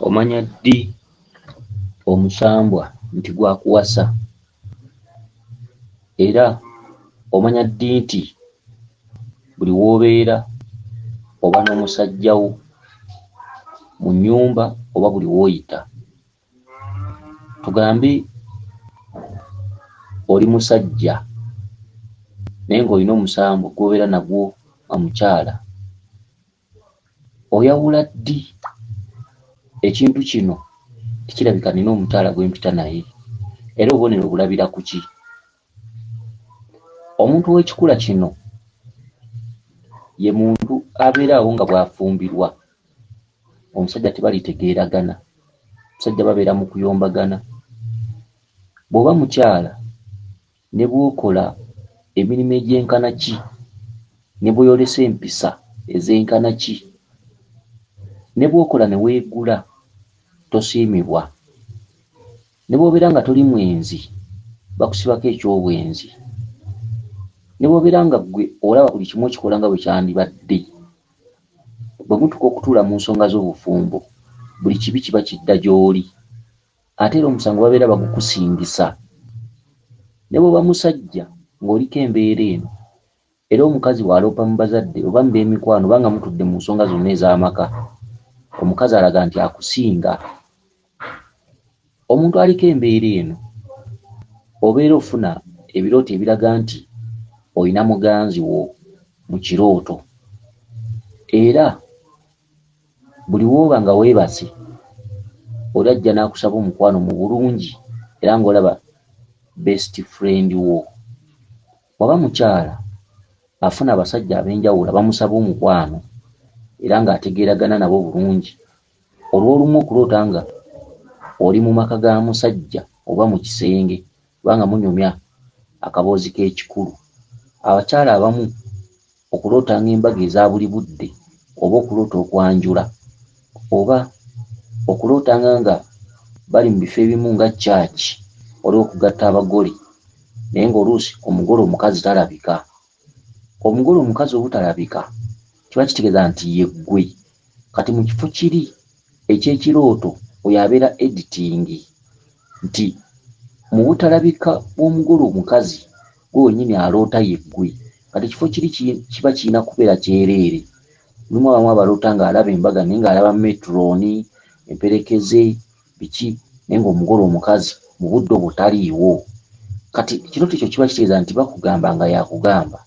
Omanya ddi omusambwa nti gwakuwasa? Era omanya ddi nti buli w'obeera oba n'omusajja wo mu nnyumba oba buli w'oyita? Tugambe oli musajja naye ng'olina omusambwa gw'obeera nagwo nga mukyala. Oyawula ddi ekintu kino tekirabika nina omukyala gwe mpita naye era obubonero obulabira ku ki? Omuntu ow'ekikula kino ye muntu abeera awo nga bw'afumbirwa omusajja tebalitegeeragana, omusajja babeera mu kuyombagana. Bw'oba mukyala ne bw'okola emirimu egyenkana ki, ne bw'oyolesa empisa ezenkana ki, ne bw'okola ne weegula tosiimibwa. Ne bw'obeera nga toli mwenzi bakusibako eky'obwenzi. Ne bw'obeera nga ggwe olaba buli kimu okikola nga bwe kyandibadde, bwe mutuuka okutuula mu nsonga z'obufumbo buli kibi kiba kidda gy'oli ate era omusango babeera bagukusingisa. Ne bw'oba musajja ng'oliko embeera eno era omukazi bw'aloopa mu bazadde oba mu b'emikwano oba nga mutudde mu nsonga zonna ez'amaka, omukazi alaga nti akusinga. Omuntu aliko embeera eno obeera ofuna ebirooto ebiraga nti olina muganzi wo mu kirooto era buli w'oba nga weebase oli ajja n'akusaba omukwano mu bulungi era ng'olaba best friend wo. Bw'aba mukyala afuna abasajja ab'enjawulo abamusaba omukwano era ng'ategeeragana nabo bulungi. Olw'olumu okuloota nga oli mu maka ga musajja oba mu kisenge oba nga munyumya akaboozi k'ekikulu. Abakyala abamu okulootanga embaga eza buli budde oba okuloota okwanjula oba okulootanga nga bali mu bifo ebimu nga church waliwo okugatta abagole naye ng'oluusi omugole omukazi talabika. Omugole omukazi obutalabika kiba kitegeeza nti ye ggwe. Kati mu kifo kiri eky'ekirooto oyo abeera editing nti mu butalabika bw'omugole omukazi gwe wennyini aloota ye ggwe. Kati ekifo kiri kiba kirina kubeera kyereere. Mulimu abamu abaloota ng'alaba embaga naye ng'alaba metron, emperekeze, biki naye ng'omugole omukazi mu budde obwo taliiwo. Kati ekirooto ekyo kiba kitegeeza nti bakugamba nga y'akugamba.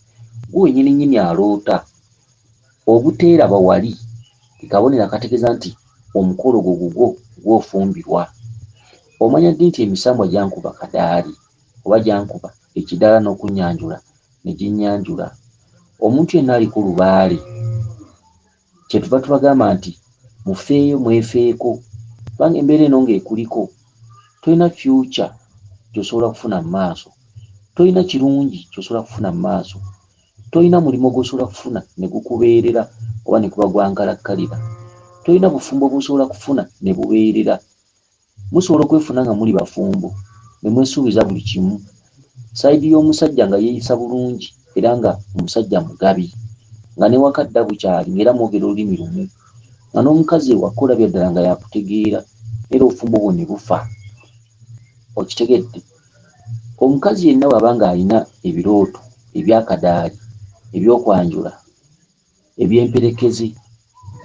Gwe wennyini nnyini aloota obuteeraba wali ke kabonero akategeeza nti omukolo gwo gugwo gw'ofumbirwa. Omanya ddi nti emisambwa gyankuba kadaali oba gyankuba ekidaala n'okunnyanjula ne ginnyanjula? Omuntu yenna aliko lubaale kyetuva tubagamba nti mufeeyo mwefeeko kubanga embeera eno ng'ekuliko tolina future gy'osobola kufuna mu maaso, tolina kirungi ky'osobola kufuna mu maaso, tolina mulimu gw'osobola kufuna ne gukubeerera oba ne guba gwa nkalakkalira, tolina bufumbo bw'osobola kufuna ne bubeerera. Musobola okwefuna nga muli bafumbo ne mwesuubiza buli kimu. Sayidi y'omusajja nga yeeyisa bulungi era nga omusajja mugabi nga n'ewaka dda bukyali ng'era mwogera olulimi lumu nga n'omukazi ewaka olabira ddala nga yakutegeera era obufumbo bwo ne bufa. Okitegedde? Omukazi yenna bw'aba ng'alina ebirooto eby'akadaali, eby'okwanjula, eby'emperekeze,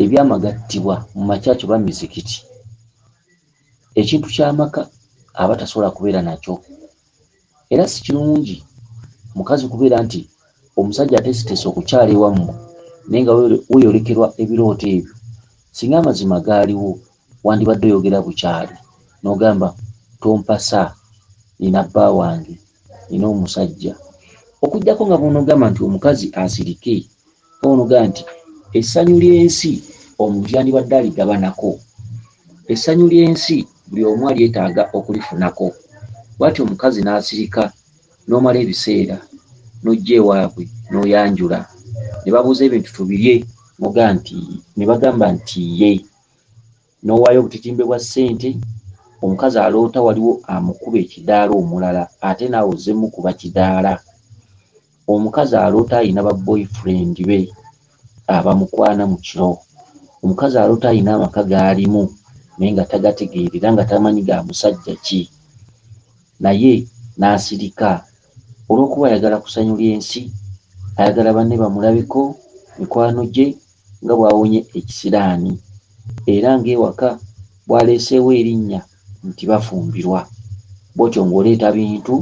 eby'amagattibwa mu makyaki oba mizikiti, ekintu ky'amaka aba tasobola kubeera nakyo. Era si kirungi mukazi kubeera nti omusajja ateeseteese okukyala ewammwe naye nga weeyolekerwa ebirooto ebyo. Singa amazima gaaliwo wandibadde oyogera bukyali n'ogamba tompasa nina bba wange, nina omusajja. Okuggyako nga bw'onoogamba nti omukazi asirike nga bw'onoogamba nti essanyu ly'ensi omuntu yandibadde aligabanako. Essanyu ly'ensi buli omu alyetaaga okulifunako. Bw'atyo omukazi n'asirika n'omala ebiseera n'ojja ewaabwe n'oyanjula ne babuuza ebintu tubirye n'ogamba nti ne bagamba nti ye. N'owaayo obutitimbe bwa ssente, omukazi aloota waliwo amukuba ekidaala omulala ate naawe ozze mukuba kidaala. Omukazi aloota alina ba boyfriend be abamukwana mu kiro. Omukazi aloota alina amaka g'alimu naye nga tagategeera era nga tamanyi ga musajja ki, naye n'asirika olw'okuba ayagala kusanyula ensi, ayagala banne bamulabeko, mikwano gye nga bw'awonye ekisiraani era ng'ewaka bw'aleeseewo erinnya nti bafumbirwa. Bw'otyo ng'oleeta bintu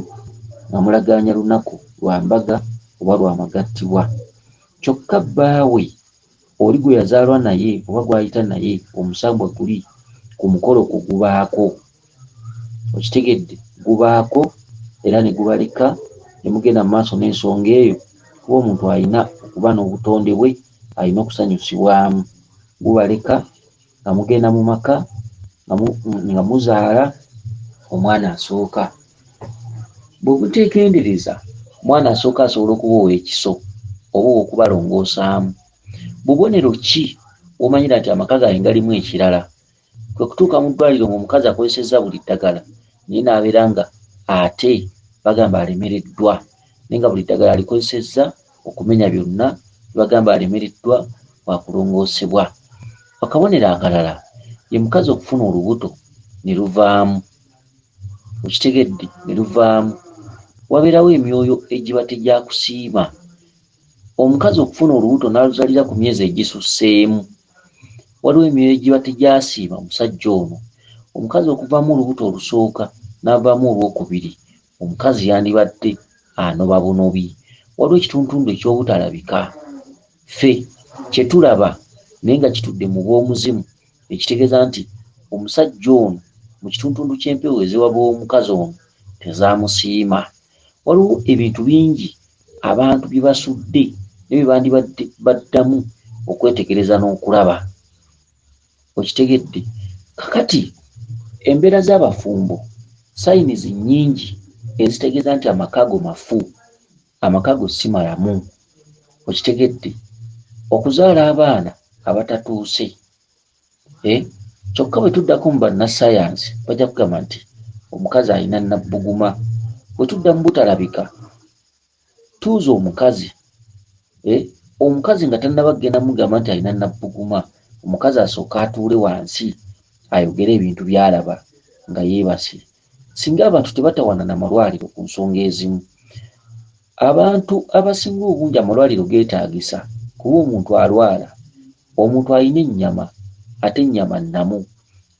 nga mulagaanya lunaku lwa mbaga oba lwa magattibwa. Kyokka bbaawe oli gwe yazaalwa naye oba gw'ayita naye omusambwa guli ku mukolo kwo gubaako. Okitegedde? Gubaako era ne gubaleka ne mugenda mu maaso n'ensonga eyo kuba omuntu alina okuba n'obutonde bwe, alina okusanyusibwamu. Gubaleka nga mugenda mu maka nga muzaala omwana asooka. Bwe muteegendereza, omwana asooka asobola okuba ow'ekiso oba ow'okubalongoosaamu. Bubonero ki bw'omanyira nti amaka gange galimu ekirala? Kwe kutuuka mu ddwaliro ng'omukazi akozesezza buli ddagala naye n'abeera nga ate bagamba alemereddwa, naye nga buli ddagala alikozesezza okumenya byonna bagamba alemereddwa wakulongoosebwa. Akabonero akalala ye mukazi okufuna olubuto ne luvaamu. Okitegedde? Ne luvaamu. Wabeerawo emyoyo egiba tegyakusiima. Omukazi okufuna olubuto n'aluzaalira ku myezi egisusseemu, waliwo emyoyo egiba tegyasiima musajja ono. Omukazi okuvaamu olubuto olusooka n'avaamu olwokubiri, omukazi yandibadde anoba bunobi. Waliwo ekitundutundu eky'obutalabika ffe kye tulaba naye nga kitudde mu bw'omuzimu, ekitegeeza nti omusajja ono mu kitundutundu ky'empewo eziwaba omukazi ono tezaamusiima. Waliwo ebintu bingi abantu bye basudde ne bye bandibadde baddamu okwetegereza n'okulaba. Okitegedde? Kakati embeera z'abafumbo sayinizi nnyingi ezitegeeza nti amaka go mafu, amaka go si malamu. Okitegedde? Okuzaala abaana abatatuuse. Kyokka bwe tuddako mu bannassaayansi bajja kugamba nti omukazi alina nabbuguma. Bwe tudda mu butalabika, tuuza omukazi. Omukazi nga tannaba kugenda mugamba nti alina nabbuguma, omukazi asooka atuule wansi ayogere ebintu by'alaba nga yeebase. Singa abantu tebatawaana na malwaliro ku nsonga ezimu, abantu abasinga obungi amalwaliro geetaagisa kuba omuntu alwala, omuntu alina ennyama ate ennyama nnamu,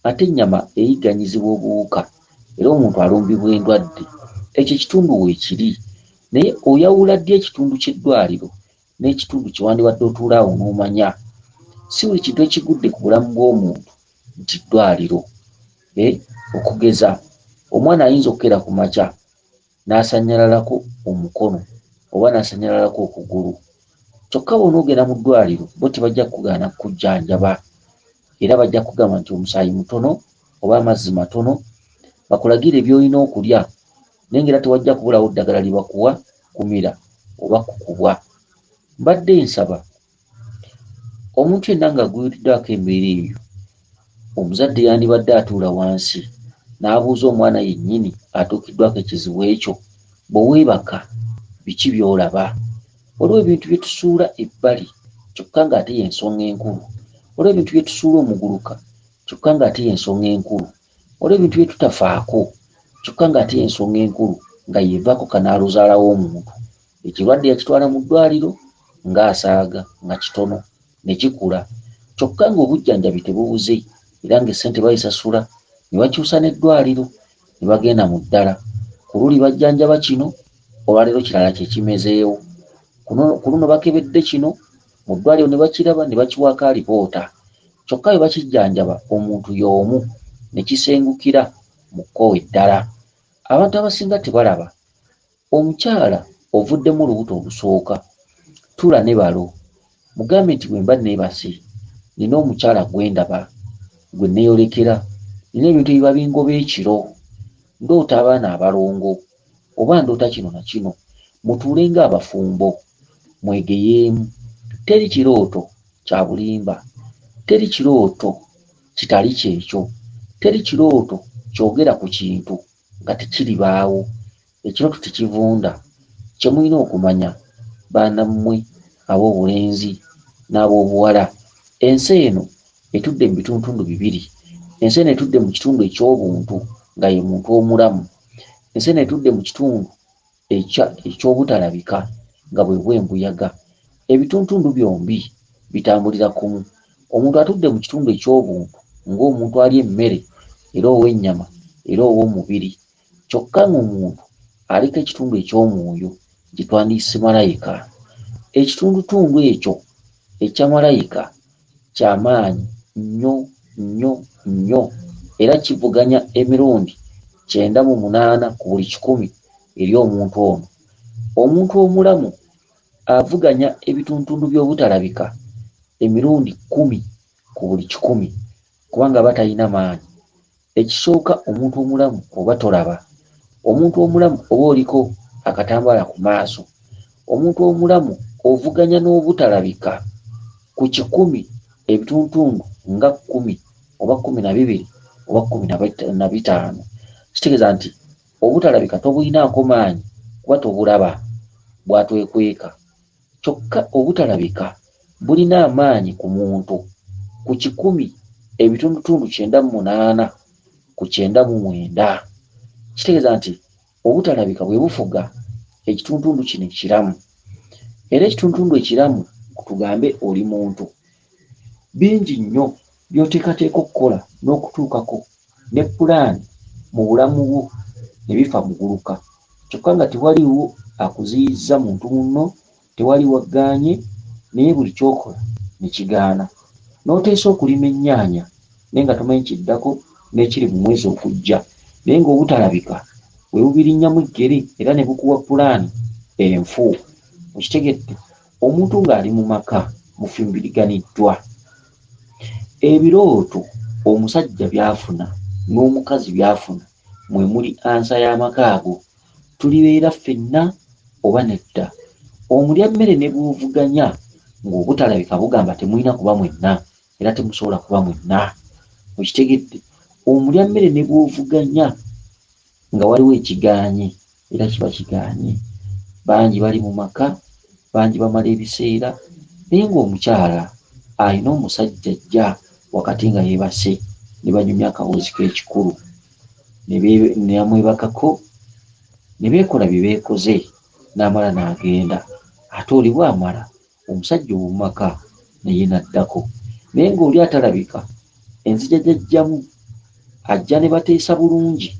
ate ennyama eyigganyizibwa obuwuka era omuntu alumbibwa endwadde. Ekyo ekitundu weekiri, naye oyawula ddi ekitundu ky'eddwaliro n'ekitundu kye wandibadde otuula awo n'omanya? Si buli kintu ekigudde ku bulamu bw'omuntu nti ddwaliro. Okugeza omwana ayinza okukeera ku makya n'asannyalalako omukono oba n'asannyalalako okugulu, kyokka bw'onoogenda mu ddwaliro bo tebajja kukugaana kukujjanjaba era bajja kukugamba nti omusaayi mutono oba amazzi matono, bakulagire by'olina okulya, naye ng'era tewajja kubulawo ddagala lye bakuwa kumira oba kukubwa. Mbadde nsaba omuntu yenna ng'agwiriddwako embeera eyo, omuzadde yandibadde atuula wansi n'abuuza omwana yennyini atuukiddwako ekizibu ekyo, bwe weebaka biki by'olaba? Waliwo ebintu bye tusuula ebbali kyokka ng'ate y'ensonga enkulu. Waliwo ebintu bye tusuula omuguluka kyokka ng'ate y'ensonga enkulu. Waliwo ebintu bye tutafaako kyokka ng'ate y'ensonga enkulu nga yeevaako kanaaluzaalawo omuntu. Ekirwadde yakitwala mu ddwaliro ng'asaaga nga kitono ne kikula, kyokka ng'obujjanjabi tebubuze era ng'essente bazisasula ne bakyusa n'eddwaliro ne bagenda mu ddala. Ku luli bajjanjaba kino, olwaleero kirala kye kimezeewo. Ku luno bakebedde kino mu ddwaliro ne bakiraba ne bakiwaako alipoota, kyokka bwe bakijjanjaba omuntu y'omu ne kisengukira mu kkowe ddala. Abantu abasinga tebalaba. Omukyala ovuddemu olubuto olusooka, tuula ne balo, mugambe nti bwe mba neebase nina omukyala gwe ndaba, gwe neeyolekera, nina ebintu ebiba bingoba ekiro, ndoota abaana abalongo oba ndoota kino na kino. Mutuule ng'abafumbo mwegeyeemu. Teri kirooto kya bulimba, teri kirooto kitali kyekyo, teri kirooto kyogera ku kintu nga tekiribaawo. Ekirooto tekivunda. Kye mulina okumanya baana mmwe ab'obulenzi n'ab'obuwala, ensi eno etudde mu bitundutundu bibiri. Ensi eno etudde mu kitundu eky'obuntu nga ye muntu omulamu. Ensi eno etudde mu kitundu eky'obutalabika nga bwe bw'embuyaga. Ebitundutundu byombi bitambulira kumu. Omuntu atudde mu kitundu eky'obuntu ng'omuntu alya emmere era ow'ennyama era ow'omubiri, kyokka ng'omuntu aliko ekitundu eky'omwoyo gye twandiyise malayika. Ekitundutundu ekyo ekya malayika kya maanyi nnyo nnyo nnyo era kivuganya emirundi 98 ku buli 100 eri omuntu ono. Omuntu omulamu avuganya ebitundutundu by'obutalabika emirundi 10 ku buli 100 kubanga aba talina maanyi. Ekisooka, omuntu omulamu oba tolaba. Omuntu omulamu oba oliko akatambaala ku maaso. Omuntu omulamu ovuganya n'obutalabika ku 100 ebitundutundu nga 10 oba 12 oba 15. Kitegeeza nti obutalabika tobulinaako maanyi kuba tobulaba, bwatwekweka. Kyokka obutalabika bulina amaanyi ku muntu ku 100 ebitundutundu 98 ku 99. Kitegeeza nti obutalabika bwe bufuga ekitundutundu kino ekiramu. Era ekitundutundu ekiramu, tugambe oli muntu, bingi nnyo by'oteekateeka okukola n'okutuukako ne pulaani mu bulamu bwo ne bifa muguluka, kyokka nga tewaliwo akuziyizza muntu munno, tewali waggaanye, naye buli ky'okola ne kigaana. N'oteesa okulima ennyaanya naye nga tomanyi kiddako n'ekiri mu mwezi ogujja, naye ng'obutalabika bwe bubirinnyamu eggere era ne bukuwa pulaani enfu. Okitegedde? Omuntu ng'ali mu maka mufumbiriganiddwa, ebirooto omusajja by'afuna n'omukazi by'afuna mwe muli ansa y'amaka ago. Tulibeera ffenna oba nedda? Omulya mmere ne bw'ovuganya ng'obutalabika bugamba temulina kuba mwenna era temusobola kuba mwenna. Okitegedde? Omulya mmere ne bw'ovuganya nga waliwo ekigaanye era kiba kigaanye. Bangi bali mu maka, bangi bamala ebiseera, naye ng'omukyala alina omusajja ajja wakati nga yeebase ne banyumya akaboozi k'ekikulu ne bamwebakako ne beekola bye beekoze n'amala n'agenda. Ate oli bw'amala omusajja ow'omu maka naye n'addako. Naye ng'oli atalabika enzija gy'ajjamu ajja ne bateesa bulungi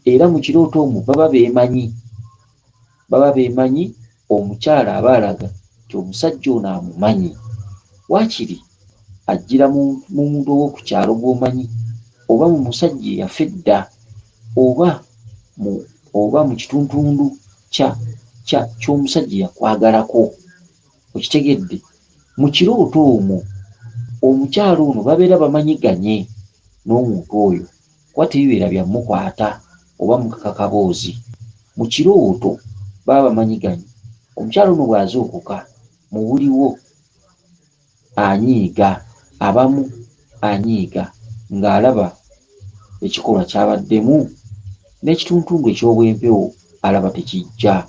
era mu kirooto omwo baba beemanyi. Baba beemanyi, omukyala aba alaga nti omusajja ono amumanyi. Waakiri ajjira mu muntu ow'oku kyalo gw'omanyi oba mu musajja eyafa edda oba mu kitundutundu ky'omusajja eyakwagalako. Okitegedde? Mu kirooto omwo omukyala ono babeera bamanyiganye n'omuntu oyo kuba tebibeera bya mukwata oba mukaka kaboozi. Mu kirooto baba bamanyiganye. Omukyala ono bw'azuukuka mu buliwo anyiiga, abamu anyiiga ng'alaba ekikolwa ky'abaddemu n'ekitundutundu eky'obwempewo alaba tekijja,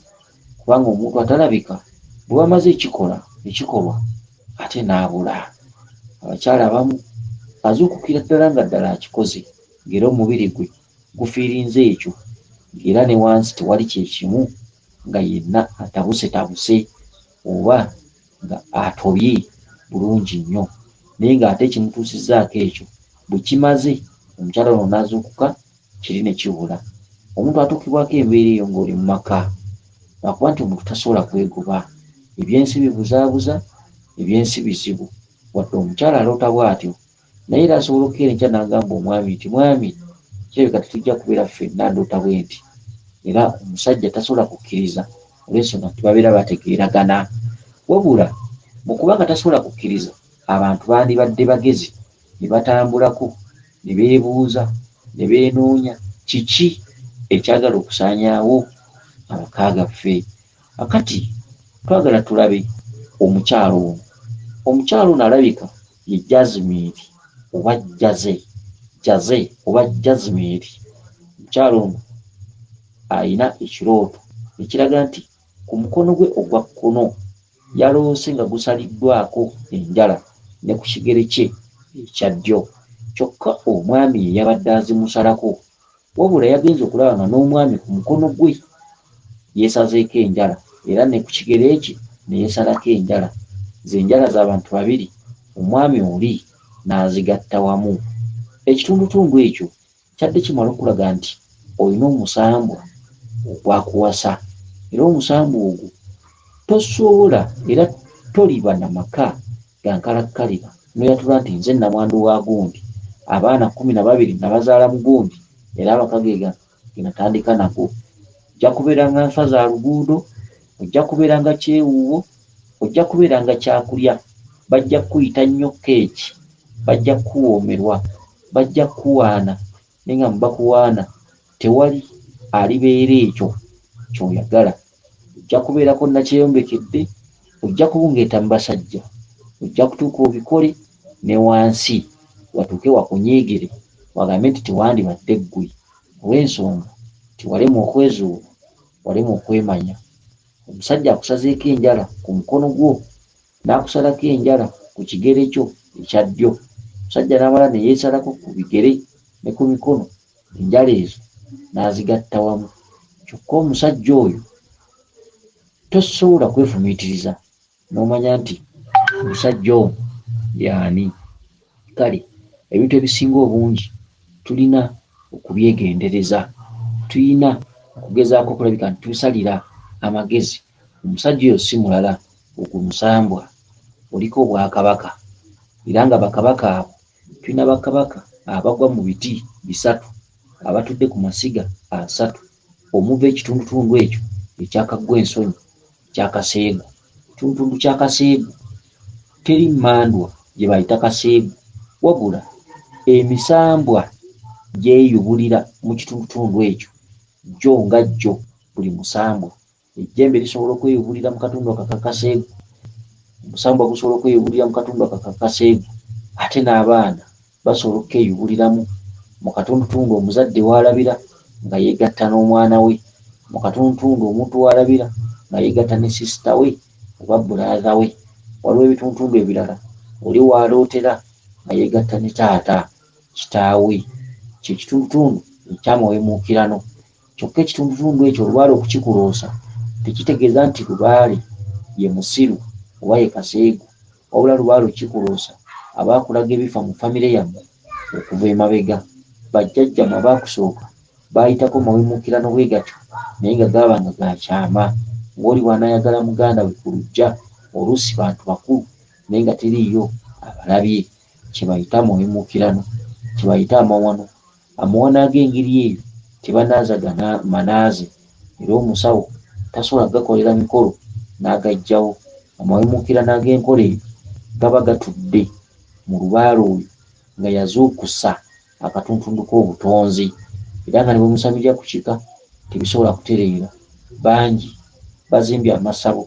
kubanga omuntu atalabika bwe bamaze ekikolwa ate n'abula. Abakyala abamu azuukukira ddala nga ddala akikoze, ng'era omubiri gwe gufiirinze ekyo, ng'era ne wansi tewali kye kimu, nga yenna atabusetabuse oba nga atobye bulungi nnyo, naye ng'ate ekimutuusizzaako ekyo bwe kimaze omukyala ono n'azuukuka kiri ne kibula. Omuntu atuukibwako embeera eyo ng'oli mu maka, lwakuba nti omuntu tasobola kwegoba, ebyensi bibuzaabuza, ebyensi bizibu. Wadde omukyala aloota bw'atyo, naye era asobola okukeera enkya n'agamba omwami nti mwami, kirabika tetujja kubeera ffenna, ndoota bwe nti. Era omusajja tasobola kukkiriza olw'ensonga nti babeera bategeeragana. Wabula mu kubanga tasobola kukkiriza, abantu bandibadde bagezi ne batambulako ne beebuuza ne beenoonya kiki ekyagala okusaanyaawo amaka gaffe. Akati twagala tulabe omukyala ono. Omukyala ono alabika ye Jasmine oba Jaze oba Jasmine. Omukyala ono alina ekirooto ekiraga nti ku mukono gwe ogwa kkono yaloose nga gusaliddwako enjala ne ku kigere kye ekya ddyo. Kyokka omwami ye yabadde azimusalako, wabula yagenze okulaba nga n'omwami ku mukono gwe yeesazeeko enjala era ne ku kigere kye ne yeesalako enjala. Ze njala z'abantu babiri, omwami oli n'azigatta wamu. Ekitundutundu ekyo kyadde kimala okulaga nti olina omusambwa ogwakuwasa, era omusambwa ogwo tosobola era toliba na maka ga nkalakkalira n'oyatula nti nze nnamwandu wa gundi, abaana 12 nabazaala mu gundi, era amaka ge gano ge natandika nago. Ojja kubeera nga nswa za luguudo, ojja kubeera nga kyewuubo, ojja kubeera nga kyakulya, bajja kukuyita nnyo keeki, bajja kukuwoomerwa, bajja kukuwaana, naye nga mu bakuwaana tewali alibeera ekyo ky'oyagala. Ojja kubeerako nakyeyombekedde, ojja kubungeeta mu basajja, ojja kutuuka obikole ne wansi watuuke wakunyiigire wagambe nti tewandibadde ggwe, olw'ensonga nti walemwa okwezuula, walemwa okwemanya. Omusajja akusazeeko enjala ku mukono gwo, n'akusalako enjala ku kigere kyo ekya ddyo, omusajja n'amala ne yeesalako ku bigere ne ku mikono, enjala ezo n'azigatta wamu. Kyokka omusajja oyo tosobola kwefumiitiriza n'omanya nti omusajja ono y'ani. Kale ebintu ebisinga obungi tulina okubyegendereza, tulina okugezaako okulabika nti tusalira amagezi. Omusajja oyo si mulala, ogwo musambwa oliko obwakabaka, era nga bakabaka abo tulina bakabaka abagwa mu biti bisatu abatudde ku masiga asatu omuva ekitundutundu ekyo ekyakaggwa ensonyi ekyakaseegu. Ekitundutundu kya Kaseegu teri mmandwa gye bayita Kaseegu, wabula emisambwa gyeyubulira mu kitundutundu ekyo gyo nga gyo buli musambwa. Ejjembe lisobola okweyubulira mu katundu ako aka Kaseegu, omusambwa gusobola okweyubulira mu katundu ako aka Kaseegu, ate n'abaana basobola okukeeyubuliramu mu katundutundu omuzadde w'alabira nga yeegatta n'omwana we, mu katundutundu omuntu w'alabira nga yeegatta ne sisita we oba brother we. Waliwo ebitundutundu ebirala oli w'alootera nga yeegatta ne taata kitaawe. Kye kitundutundu ekyamawemuukirano. Kyokka ekitundutundu ekyo olubaale okukikuloosa tekitegeeza nti lubaale ye musiru oba ye Kaseegu, wabula lubaale okukikuloosa aba akulaga ebifa mu famire yammwe okuva emabega. Bajjajjammwe abaakusooka baayitako mawemuukirano bwe gatyo naye nga gaabanga ga kyama. Ng'oli bw'anaayagala muganda we ku luggya, oluusi bantu bakulu naye nga teriiyo abalabye. Kye bayita amawemuukirano, kye bayita amawano. Amawano ag'engeri eyo tebanaaza manaaze, era omusawo tasobola kugakolera mikolo n'agaggyawo. Amawemuukirano ag'enkola eyo gaba gatudde mu lubaale oyo nga yazuukusa akatuntundu k'obutonzi, era nga ne bwe musabirira ku kika tebisobola kutereera. Bangi bazimbye amasabo,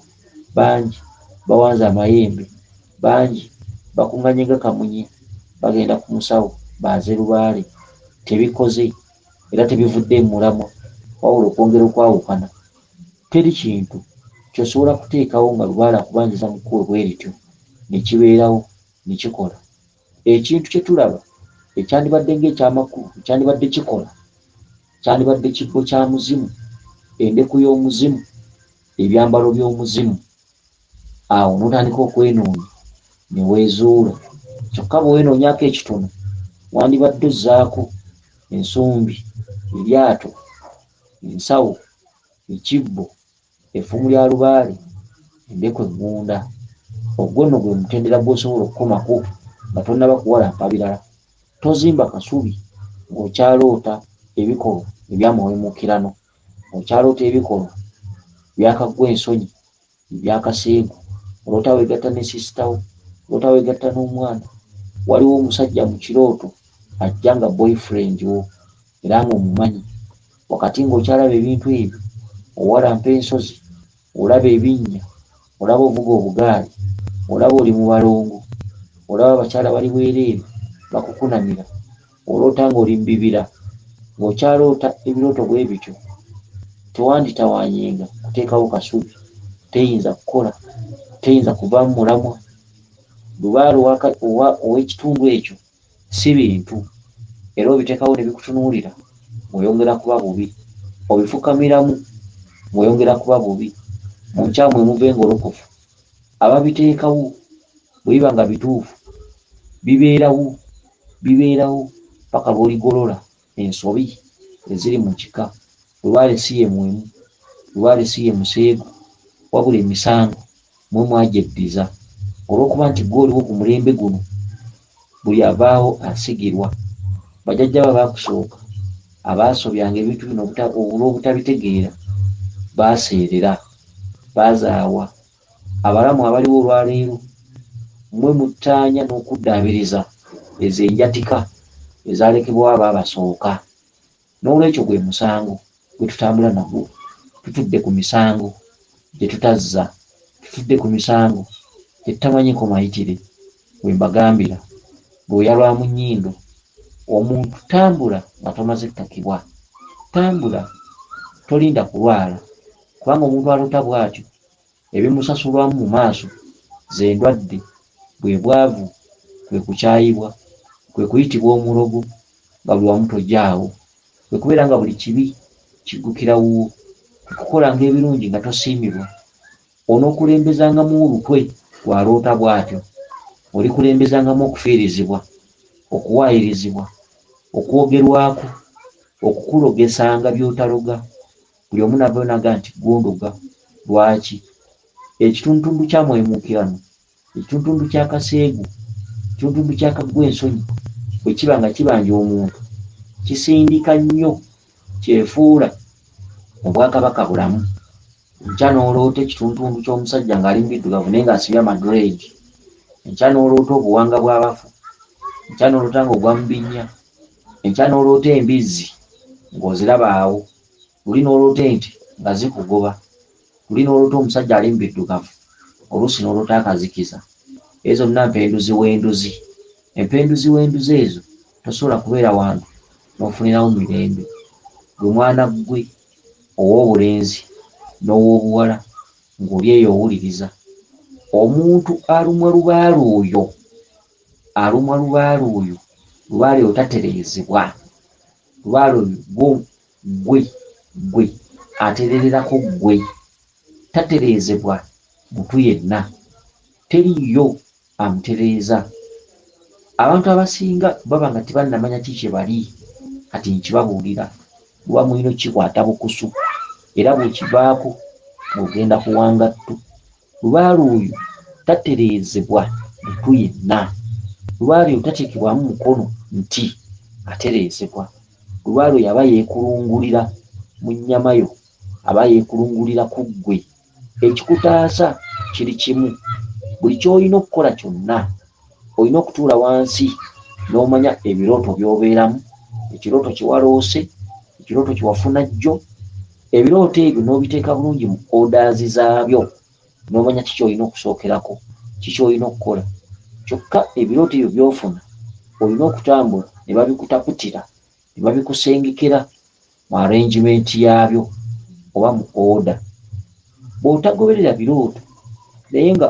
bangi bawanze amayembe, bangi bakuŋŋaanye nga kamunye bagenda ku musawo baaze lubaale, tebikoze era tebivudde mu mulamwa, wabula okwongera okwawukana. Teri kintu ky'osobola kuteekawo nga lubaale akubanjiza mu kkubo bwe lityo ne kibeerawo ne kikola. Ekintu kye tulaba ekyandibadde ng'ekyamakulu, ekyandibadde kikola, kyandibadde kibbo kya muzimu, endeku y'omuzimu, ebyambalo by'omuzimu. Awo n'otandika okwenoonya ne weezuula. Kyokka bwe weenoonyaako ekitono, wandibadde ozzaako ensumbi, eryato, ensawo, ekibbo, effumu lya lubaale, endeku eŋŋunda. Ogwo nno gwe mutendera gw'osobola okukomako nga tonnaba kuwalampa birala. Tozimba kasubi ng'okyaloota ebikolwa eby'amawemuukirano, ng'okyaloota ebikolwa byakaggwa ensonyi, ebyakaseegu. Oloota weegatta ne sisita wo, oloota weegatta n'omwana. Waliwo omusajja mu kirooto ajja nga boyfriend wo era ng'omumanyi. Wakati ng'okyalaba ebintu ebyo, owalampa ensozi, olaba ebinnya, olaba ovuga obugaali, olaba oli mu balongo, olaba abakyala bali bwereere bakukunamira, oloota ng'oli mu bibira. Ng'okyaloota ebirooto bwe bityo, tewanditawaanyenga kuteekawo kasubi. Teyinza kukola, teyinza kuvaamu mulamwa. Lubaale ow'ekitundu ekyo Si bintu era obiteekawo ne bikutunuulira ng'oyongera kuba bubi, obifukamiramu ng'oyongera kuba bubi. Mu nkyamu mwe muva engolokofu. Ababiteekawo bwe biba nga bituufu bibeerawo, bibeerawo paka lw'oligolola ensobi eziri mu kika. Lubaale si ye muwemu, lubaale si ye museegu, wabula emisango mmwe mwagyeddiza olw'okuba nti ggwe oliwo ku mulembe guno buli avaawo asigirwa. Bajjajja bo abaakusooka abaasobyanga ebintu bino olw'obutabitegeera baaseerera, baazaawa. Abalamu abaliwo olwaleero mmwe muttaanya n'okuddaabiriza ezo enjatika ezaalekebwawo abaabasooka. Noolwekyo gwe musango gwe tutambula nagwo. Tutudde ku misango gye tutazza, tutudde ku misango gye tutamanyiiko mayitire. We mbagambira lwoya lwa mu nnyindo. Omuntu tambula nga tomaze kukakibwa, tambula tolinda kulwala kubanga omuntu aloota bw'atyo ebimusasulwamu mu maaso ze ndwadde, bwe bwavu, kwe kukyayibwa, kwe kuyitibwa omulogo nga buli wamu tojaawo, kwe kubeera nga buli kibi kiggukira wuwo, kwe kukolanga ebirungi nga tosiimibwa. Onookulembezangamu olukwe gw'aloota bw'atyo, olikulembezangamu okufiirizibwa, okuwaayirizibwa, okwogerwako, okukulogesanga by'otaloga, buli omu n'avaayo n'agamba nti ggwe ondoga, lwaki? Ekitundutundu kya Mwemuukirano, ekitundutundu kya Kaseegu, ekitundutundu kya Kaggwensonyi bwe kiba nga kibanja omuntu, kisindika nnyo kyefuula Obwakabaka bulamu. Enkya n'oloota ekitundutundu ky'omusajja ng'ali mu biddugavu naye ng'asibye amadreedi. Enkya n'oloota obuwanga bw'abafu. Enkya n'oloota ng'ogwa mu binnya. Enkya n'oloota embizzi ng'oziraba awo. Luli n'oloota ente nga zikugoba. Luli n'oloota omusajja ali mu biddugavu. Oluusi n'oloota akazikiza. Ezo zonna mpenduzi w'enduzi. Empenduzi w'enduzi ezo tosobola kubeera wantu n'ofunirawo mirembe. Ggwe mwana ggwe ow'obulenzi n'ow'obuwala ng'oli eyo owuliriza. Omuntu alumwa lubaale oyo, alumwa lubaale oyo, lubaale oyo tatereezebwa. Lubaale oyo ggwe, ggwe atereererako ggwe. Tatereezebwa muntu yenna. Teriiyo amutereeza. Abantu abasinga baba nga tebannamanya ki kye bali, kati nkibabuulira, muba mulina okukikwata bukusu era bw'okivaako ng'ogenda kuwanga ttu. Lubaale oyo tatereezebwa muntu yenna. Lubaale oyo tateekebwamu mukono nti atereezebwa. Lubaale oyo aba yeekulungulira mu nnyama yo, aba yeekulungulira ku ggwe. Ekikutaasa kiri kimu, buli ky'olina okukola kyonna olina okutuula wansi n'omanya ebirooto by'obeeramu, ekirooto kye waloose, ekirooto kye wafuna jjo, ebirooto ebyo n'obiteeka bulungi mu orders zaabyo n'omanya ki ky'olina okusookerako, ki ky'olina okukola. Kyokka ebirooto ebyo by'ofuna olina okutambula ne babikutaputira ne babikusengekera mu arrangement yaabyo oba mu order. Bw'otagoberera birooto naye nga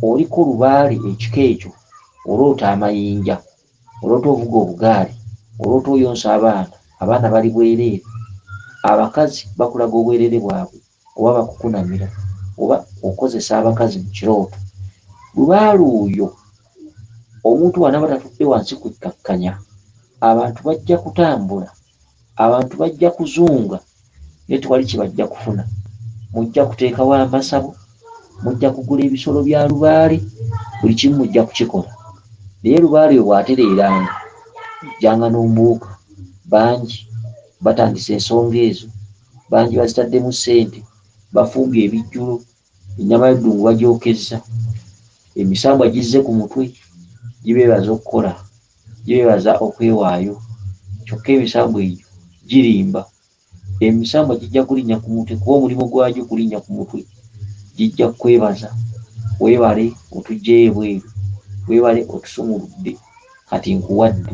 oliko lubaale ekika ekyo, oloota amayinja, oloota ovuga obugaali, oloota oyonsa abaana, abaana bali bwereere, abakazi bakulaga obwereere bwabwe oba bakukunamira oba okozesa abakazi mu kirooto. Lubaale oyo omuntu bw'anaaba tatudde wansi kwekkakkanya, abantu bajja kutambula, abantu bajja kuzunga naye tewali kye bajja kufuna. Mujja kuteekawo amasabo, mujja kugula ebisolo bya lubaale, buli kimu mujja kukikola. Naye lubaale oyo bw'atereeranga, ojjanga n'ombuuka. Bangi batandise ensonga ezo, bangi bazitaddemu ssente, bafumbye ebijjulo, ennyama y'eddungu bagyokezza, emisambwa gizze ku mutwe, gibeebaza okukola, gibeebaza okwewaayo. Kyokka emisambwa egyo girimba. Emisambwa gijja kulinnya ku mutwe kuba omulimu gwagyo kulinnya ku mutwe. Gijja kukwebaza, weebale otuggyeyo ebweru, weebale otusumuludde, kati nkuwadde.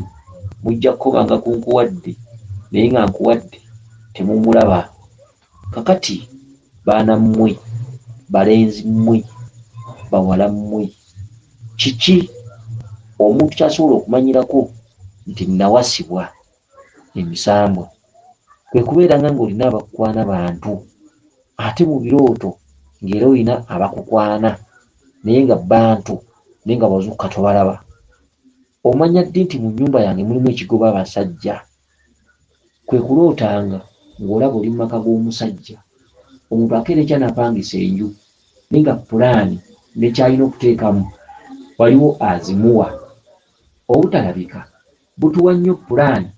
Mujja kukomanga ku nkuwadde naye nga nkuwadde temumulaba. Kakati baana mmwe, balenzi mmwe, bawala mmwe, kiki Omuntu ky'asobola okumanyirako nti nawasibwa emisambwa kwe kubeeranga ng'olina abakukwana bantu, ate mu birooto ng'era olina abakukwana naye nga bantu, naye nga bw'ozuukuka tobalaba. Omanya ddi nti mu nnyumba yange mulimu ekigoba abasajja? Kwe kulootanga ng'olaba oli mu maka g'omusajja. Omuntu akeera enkya n'apangisa enju naye nga pulaani ne ky'alina okuteekamu waliwo azimuwa. Obutalabika butuwa nnyo pulaani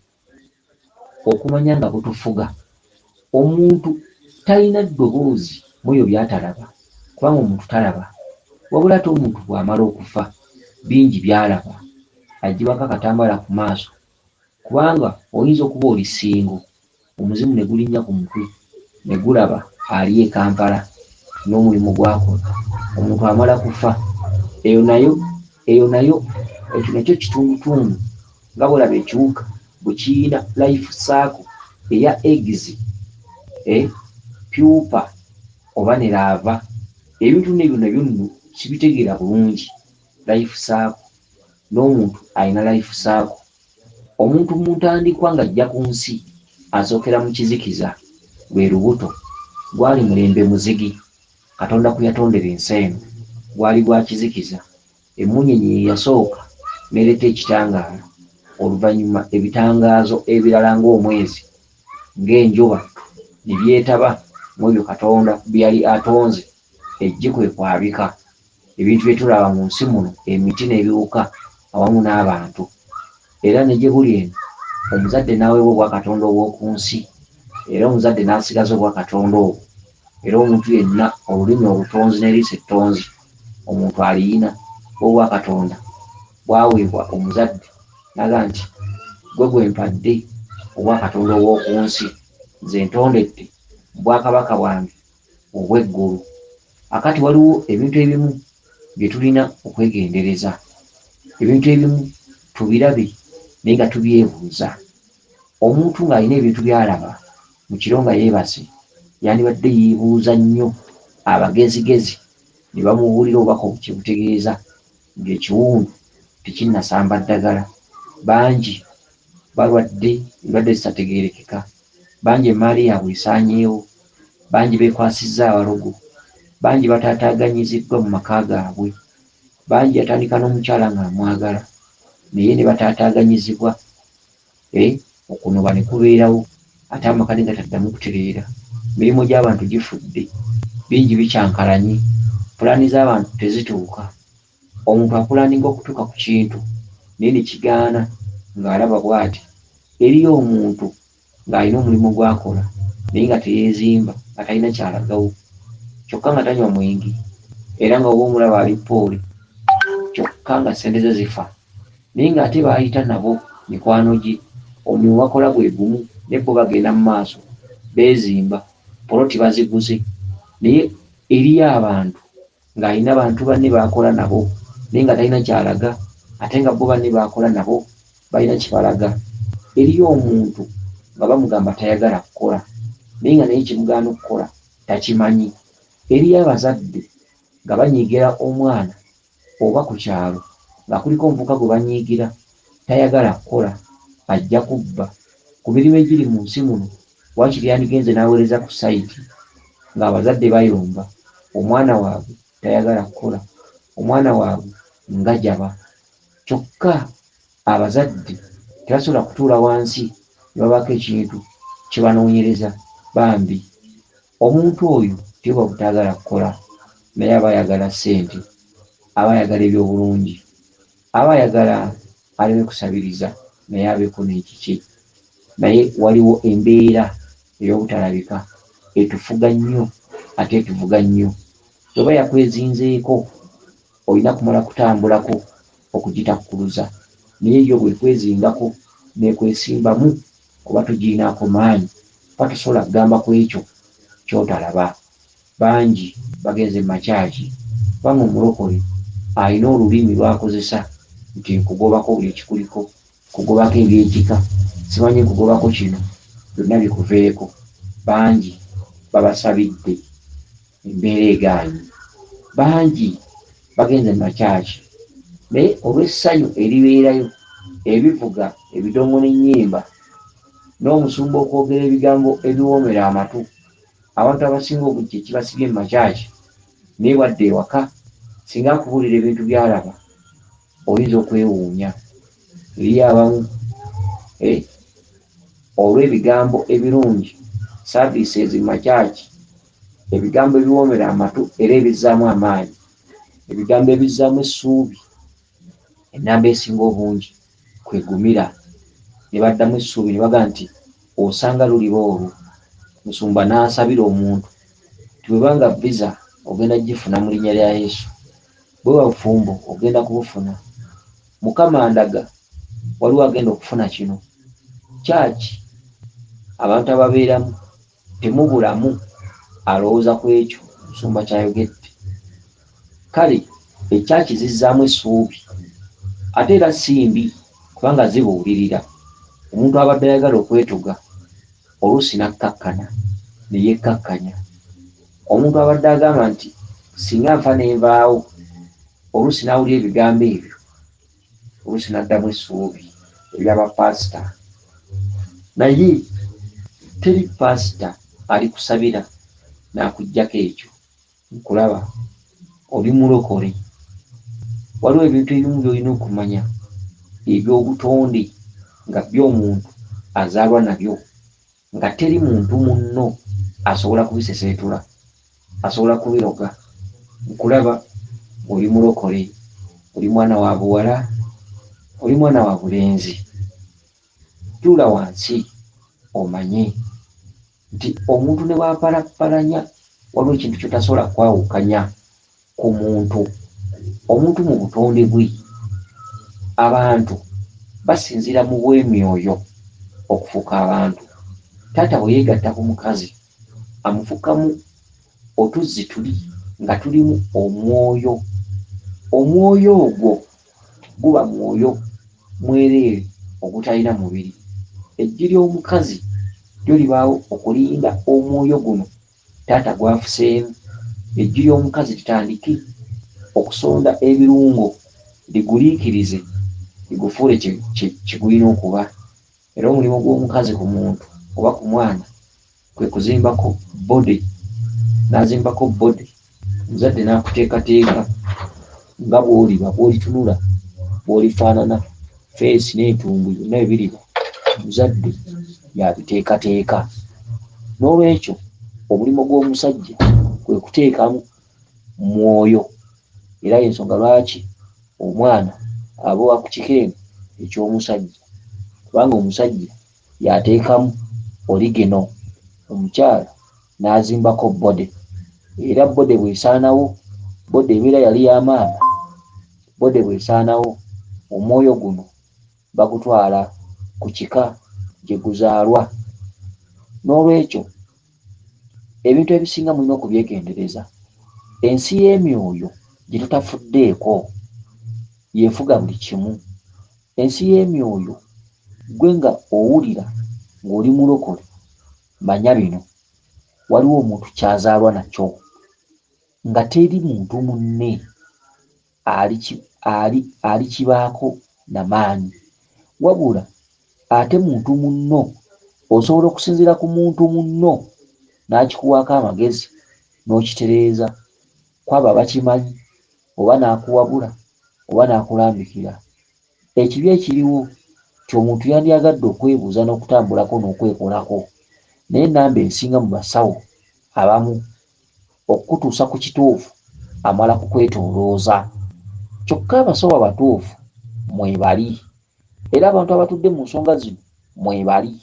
okumanya nga butufuga. Omuntu talina ddoboozi mu ebyo by'atalaba kubanga omuntu talaba. Wabula ate omuntu bw'amala okufa bingi by'alaba, aggyibwako akatambaala ku maaso kubanga oyinza okuba oli ssingo omuzimu ne gulinnya ku mutwe ne gulaba ali e Kampala n'omulimu gw'akola. Omuntu amala kufa eyo nayo eyo nayo ekyo nakyo kitundutundu nga bw'olaba ekiwuka bwe kirina life circle eya eggs, pupa oba ne laava. Ebintu n'ebyo nabyo nno sibitegeera bulungi. Life circle n'omuntu alina life circle. Omuntu mu ntandikwa ng'ajja ku nsi asookera mu kizikiza, lwe lubuto. Gwali mulembe muzigi Katonda kwe yatondera ensi eno, gwali gwa kizikiza. Emmunyeenye ye yasooka n'ereeta ekitangaala, oluvannyuma ebitangaazo ebirala ng'omwezi, ng'enjuba ne byetaba mu ebyo Katonda bye yali atonze, eggi kwe kwabika ebintu bye tulaba mu nsi muno, emiti n'ebiwuka awamu n'abantu. Era ne gye buli eno omuzadde n'aweebwa obwakatonda obw'oku nsi, era omuzadde n'asigaza obwakatonda obwo. Era omuntu yenna olulimi olutonzi n'eriiso ettonzi omuntu aliyina, bwo obwakatonda bwaweebwa omuzadde n'agamba nti, Ggwe gwe mpadde obwakatonda obw'oku nsi, nze ntondedde mu bwakabaka bwange obw'eggulu. Akati waliwo ebintu ebimu bye tulina okwegendereza. Ebintu ebimu tubirabe naye nga tubyebuuza. Omuntu ng'alina ebintu by'alaba mu kiro nga yeebase, yandibadde yeebuuza nnyo abagezigezi ne bamubuulira obubaka kye butegeeza ng'ekiwundu tekinnasamba ddagala. Bangi balwadde endwadde ezitategeerekeka, bangi emmaali yaabwe esaanyeewo, bangi beekwasizza abalogo, bangi bataataaganyiziddwa mu maka gaabwe, bangi yatandika n'omukyala ng'amwagala naye ne bataataaganyizibwa, okunoba ne kubeerawo ate amaka ne gataddamu kutereera. Emirimu gy'abantu gifudde, bingi bikyankalanye, pulaani z'abantu tezituuka. Omuntu apulaaninga okutuuka ku kintu naye ne kigaana ng'alaba bw'ati. Eriyo omuntu ng'alina omulimu gw'akola naye nga teyeezimba, nga talina ky'alagawo kyokka nga tanywa mwenge era nga bw'oba omulaba ali ppoole kyokka nga ssente ze zifa naye ng'ate b'ayita nabo mikwano gye omulimu bakola gwe gumu naye bo bagenda mu maaso beezimba, poloti baziguze naye eriyo abantu ng'alina bantu banne b'akola nabo naye nga talina ky'alaga ate nga bo banne b'akola nabo balina kye balaga. Eriyo omuntu nga bamugamba tayagala kukola naye nga naye ekimugaana okukola takimanyi. Eriyo abazadde nga banyiigira omwana oba ku kyalo nga kuliko omuvubuka gwe banyiigira tayagala kukola ajja kubba. Ku mirimu egiri mu nsi muno waakiri yandigenze n'aweereza ku sayiti ng'abazadde bayomba omwana waabwe tayagala kukola, omwana waabwe ngajaba. Kyokka abazadde tebasobola kutuula wansi ne babaako ekintu kye banoonyereza bambi. Omuntu oyo tebuba butaagala kukola naye aba ayagala ssente, aba ayagala ebyobulungi, aba ayagala aleme kusabiriza naye abeeko n'ekikye. Naye waliwo embeera ey'obutalabika etufuga nnyo ate etuvuga nnyo. Bw'eba yakwezinzeeko olina kumala kutambulako okugitakkuluza naye yo bw'ekwezingako n'ekwesimbamu oba togirinaako maanyi kuba tosobola kugamba ku ekyo ky'otalaba. Bangi bagenze mu makyaki kubanga omulokole alina olulimi lw'akozesa nti nkugobako buli ekikuliko, nkugobako eby'ekika, simanyi nkugobako kino, byonna bikuveeko. Bangi babasabidde embeera egaanyi. Bangi bagenze mu makyaki Naye olw'essanyu eribeerayo, ebivuga, ebidongo n'ennyimba, n'omusumba okwogera ebigambo ebiwoomera amatu, abantu abasinga obungi kye kibasibye mu makyaki. Naye bw'adda ewaka, singa akubuulira ebintu by'alaba, oyinza okwewuunya. Eriyo abamu olw'ebigambo ebirungi, services mu makyaki, ebigambo ebiwoomera amatu era ebizzaamu amaanyi, ebigambo ebizzaamu essuubi, ennamba esinga obungi kwegumira ne baddamu essuubi ne bagamba nti osanga luliba olwo. Musumba n'asabira omuntu nti bwebanga visa ogenda gifuna mu linnya lya Yesu, bwe bufumbo ogenda kubufuna, Mukama ndaga waliwo agenda okufuna kino. Kyaki abantu ababeeramu temubulamu alowooza ku ekyo musumba kyayogedde. Kale ekyaki zizzaamu essuubi, ate era si mbi kubanga zibuulirira. Omuntu abadde ayagala okwetuga oluusi n'akkakkana ne yekkakkanya. Omuntu abadde agamba nti singa nfa nenvaawo, oluusi n'awulira ebigambo ebyo, oluusi n'addamu essuubi eby'abapaasita. Naye teri paasita alikusabira n'akuggyako ekyo. Nkulaba oli mulokole. Waliwo ebintu ebimu by'olina okumanya eby'obutonde nga by'omuntu azaalwa nabyo, nga teri muntu munno asobola kubiseseetula, asobola kubiroga. Nkulaba ng'oli mulokole, oli mwana wa buwala, oli mwana wa bulenzi. Tuula wansi omanye nti omuntu ne bw'apalappalanya waliwo ekintu ky'otasobola kwawukanya ku muntu. Omuntu mu butonde bwe, abantu basinziira mu bw'emyoyo okufuuka abantu. Taata bwe yeegatta ku mukazi amufukamu otuzzi tuli nga tulimu omwoyo. Omwoyo ogwo guba mwoyo mwereere ogutalina mubiri. Eggi ly'omukazi lyo libaawo okulinda omwoyo guno taata gw'afuseemu. Eggi ly'omukazi litandike okusonda ebirungo liguliikirize ligufuule kye gulina okuba. Era omulimu gw'omukazi ku muntu oba ku mwana kwe kuzimbako body, n'azimbako body, omuzadde n'akuteekateeka nga bw'oliba, bw'olitunula, bw'olifaanana, feesi n'entumbwe byonna bwe biriba, omuzadde y'abiteekateeka. N'olwekyo omulimu gw'omusajja kwe kuteekamu mwoyo, era y'ensonga lwaki omwana aba wa ku kika eno eky'omusajja, kubanga omusajja y'ateekamu oligino, omukyala n'azimbako body. Era body bw'esaanawo, body ebeera yali ya maama, body bw'esaanawo omwoyo guno bagutwala ku kika gye guzaalwa. N'olwekyo ebintu ebisinga mulina okubyegendereza. Ensi y'emyoyo gye tutafuddeeko y'efuga buli kimu. Ensi y'emyoyo ggwe nga owulira ng'oli mulokole, manya bino, waliwo omuntu ky'azaalwa nakyo nga teri muntu munne alikibaako na maanyi, wabula ate muntu munno osobola okusinziira ku muntu munno n'akikuwaako amagezi n'okitereeza kw'abo abakimanyi, oba n'akuwabula oba n'akulambikira. Ekibi ekiriwo nti omuntu yandyagadde okwebuuza n'okutambulako n'okwekolako, naye ennamba esinga mu basawo abamu okukutuusa ku kituufu amala kukwetoolooza. Kyokka abasawo abatuufu mwebali, era abantu abatudde mu nsonga zino mwebali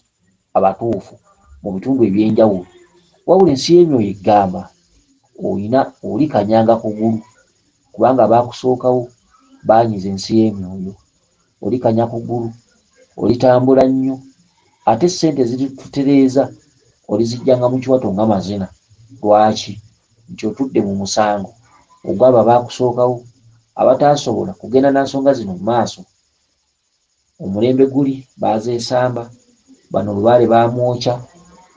abatuufu mu bitundu eby'enjawulo. Wabula ensi y'emyoyo egamba olina olikanyanga kugulu, kubanga baakusookawo baanyiza ensi y'emyoyo. Olikanya kugulu, olitambula nnyo, ate ssente ziritutereeza oliziggyanga mu kiwato nga mazina. Lwaki? Nti otudde mu musango ogw'abo abaakusookawo abataasobola kugenda na nsonga zino mu maaso. Omulembe guli baazeesamba, bano lubaale baamwokya,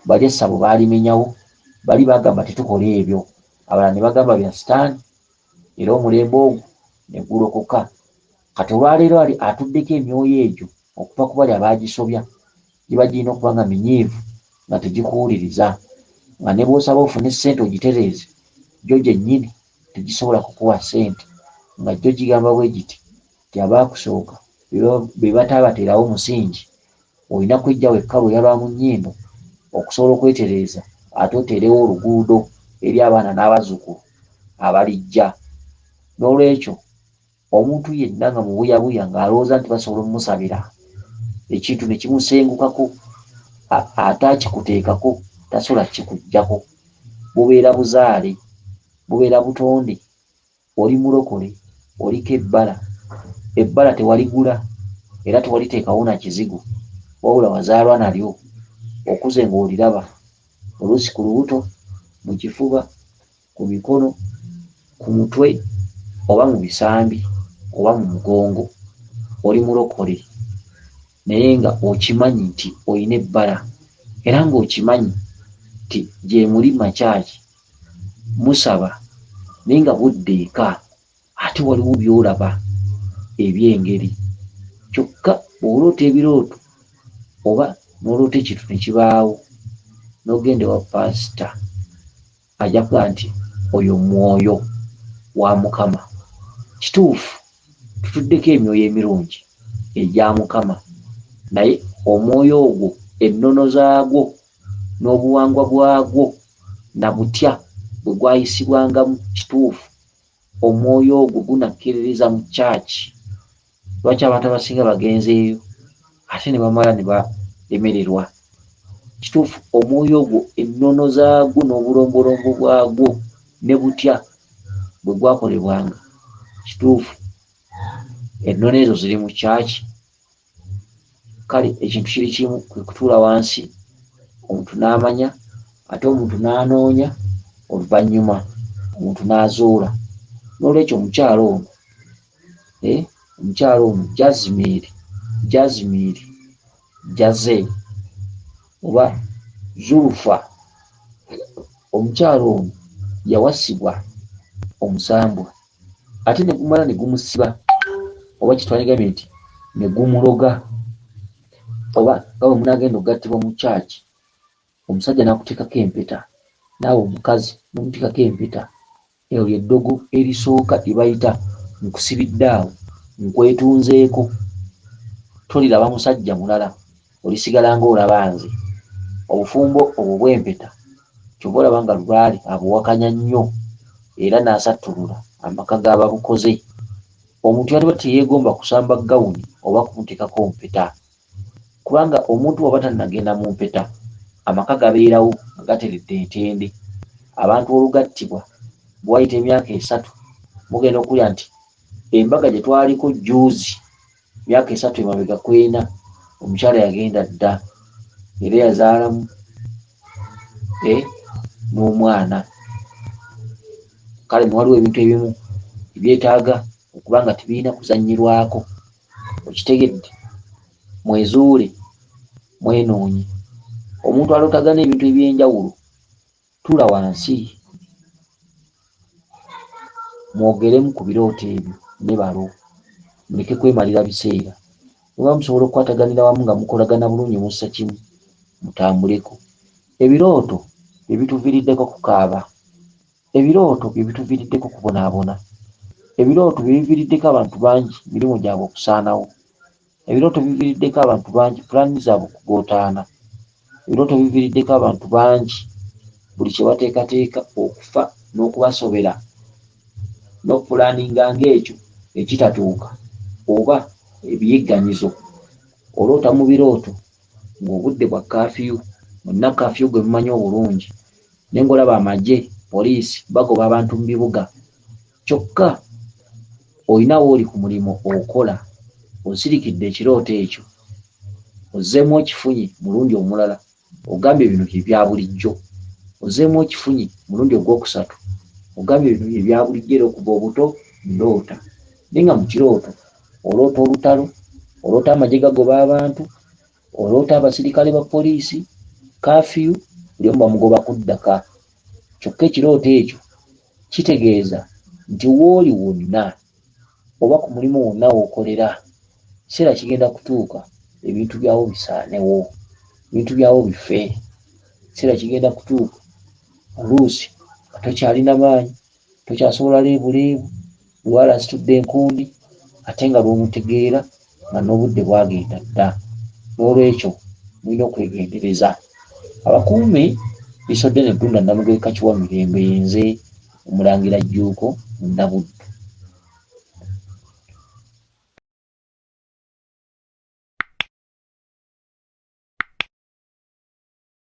bali essabo baalimenyawo, bali bagamba tetukola ebyo, abalala ne bagamba bya sitaani, era omulembe ogwo ne gulokoka. Kati olwaleero ali atuddeko emyoyo egyo okuva ku bali abaagisobya, giba girina okuba nga minyiivu, nga tegikuwuliriza, nga ne bw'osaba ofune ssente ogitereeze, gyo gyennyini tegisobola kukuwa ssente, nga gyo gigamba bwe giti nti abaakusooka be bataabateerawo musingi, olina kweggya wekka lwoya lwa mu nnyindo okusobola okwetereeza ate oteerewo oluguudo eri abaana n'abazzukulu abalijja. N'olwekyo omuntu yenna nga mubuyabuya ng'alowooza nti basobola omumusabira ekintu ne kimusengukako ate akikuteekako tasobola kukikuggyako. Bubeera buzaale, bubeera butonde, oli mulokole, oliko ebbala, ebbala tewaligula era tewaliteekawo na kizigo, wabula wazaalwa nalyo, okuze ng'oliraba oluusi ku lubuto, mu kifuba, ku mikono, ku mutwe oba mu bisambi oba mu mugongo. Oli mulokole naye nga okimanyi nti olina ebbala era ng'okimanyi nti gyemuli makyaki musaba naye nga bw'odda eka ate waliwo by'olaba eby'engeri. Kyokka bw'oloota ebirooto oba n'oloota ekintu ne kibaawo n'ogenda ewa paasita ajja kugamba nti oyo mwoyo wa Mukama. Kituufu tutuddeko emyoyo emirungi egya Mukama, naye omwoyo ogwo ennono zaagwo n'obuwangwa bwagwo na butya bwe gwayisibwangamu kituufu omwoyo ogwo gunakkiririza mu kyaki. Lwaki abantu abasinga bagenzeeyo ate ne bamala ne balemererwa? Kituufu omwoyo ogwo ennono zaagwo n'obulombolombo bwagwo ne butya bwe gwakolebwanga kituufu ennono ezo ziri mu kyaki. Kale ekintu kiri kimu kwe kutuula wansi omuntu n'amanya ate omuntu n'anoonya oluvannyuma omuntu n'azuula. N'olwekyo omukyala ono omukyala ono Jazmir, Jazmir Jaze oba Zulufa, omukyala ono yawasibwa omusambwa ate ne gumala ne gumusiba oba kitwandigambye nti ne gumuloga oba nga bwe munaagenda okugattibwa mu kyaki omusajja n'akuteekako empeta naawe omukazi n'omuteekako empeta. Eryo lye ddogo erisooka lye bayita nkusibidde awo, nkwetunzeeko, toliraba musajja mulala, olisigala ng'olaba nze. Obufumbo obwo bw'empeta ky'ova olaba nga Lubaale abuwakanya nnyo era n'asattulula amaka g'ababukoze. Omuntu yandibadde teyeegomba kusamba gawuni oba kumuteekako mpeta kubanga omuntu bw'aba tannagenda mu mpeta amaka gabeerawo nga gateredde entende. Abantu olugattibwa bwe wayita emyaka esatu mugenda okuwulira nti embaga gye twaliko jjuuzi myaka esatu emabega ku ena omukyala yagenda dda era yazaalamu n'omwana. Kale no waliwo ebintu ebimu ebyetaaga okuba nga tebirina kuzannyirwako. Okitegedde? Mwezuule, mwenoonye. Omuntu alootagana ebintu eby'enjawulo, tuula wansi mwogeremu ku birooto ebyo ne balo, muleke kwemalira biseera. Bwe muba musobola okukwataganira wamu nga mukolagana bulungi mussa kimu, mutambuleko. Ebirooto bye bituviiriddeko okukaaba. Ebirooto bye bituviiriddeko okubonaabona. Ebirooto bye biviiriddeko abantu bangi emirimu gyabwe okusaanawo. Ebirooto biviiriddeko abantu bangi pulaani zaabwe okugootaana. Ebirooto biviiriddeko abantu bangi buli kye bateekateeka okufa n'okubasobera n'okupulaaninga ng'ekyo ekitatuuka oba ebiyigganyizo. Oloota mu birooto ng'obudde bwa kaafiyu, mwenna kaafiyu gwe mumanyi obulungi, naye ng'olaba amagye, poliisi bagoba abantu mu bibuga kyokka olina w'oli ku mulimu okola, osirikidde ekirooto ekyo, ozzeemu okifunye mulundi omulala, ogambye bino bye bya bulijjo, ozzeemu okifunye mulundi ogwokusatu, ogambye bino bye bya bulijjo era okuva obuto ndoota. Naye nga mu kirooto oloota olutalo, oloota amagye gagoba abantu, oloota abasirikale ba poliisi, kaafiyu, buli omu bamugoba kuddaka. Kyokka ekirooto ekyo kitegeeza nti w'oli wonna oba ku mulimu wonna w'okolera, ekiseera kigenda kutuuka ebintu byawo bisaanewo, ebintu byawo bife. Ekiseera kigenda kutuuka oluusi nga tokyalina maanyi, tokyasobola leebuleebu, lwala asitudde enkundi ate nga lw'omutegeera nga n'obudde bwagenda dda. N'olwekyo mulina okwegendereza. Abakuumi Liisoddene Ddunda Namugereka Kiwamirembe yenze Omulangira Jjuuko Munnabuddu.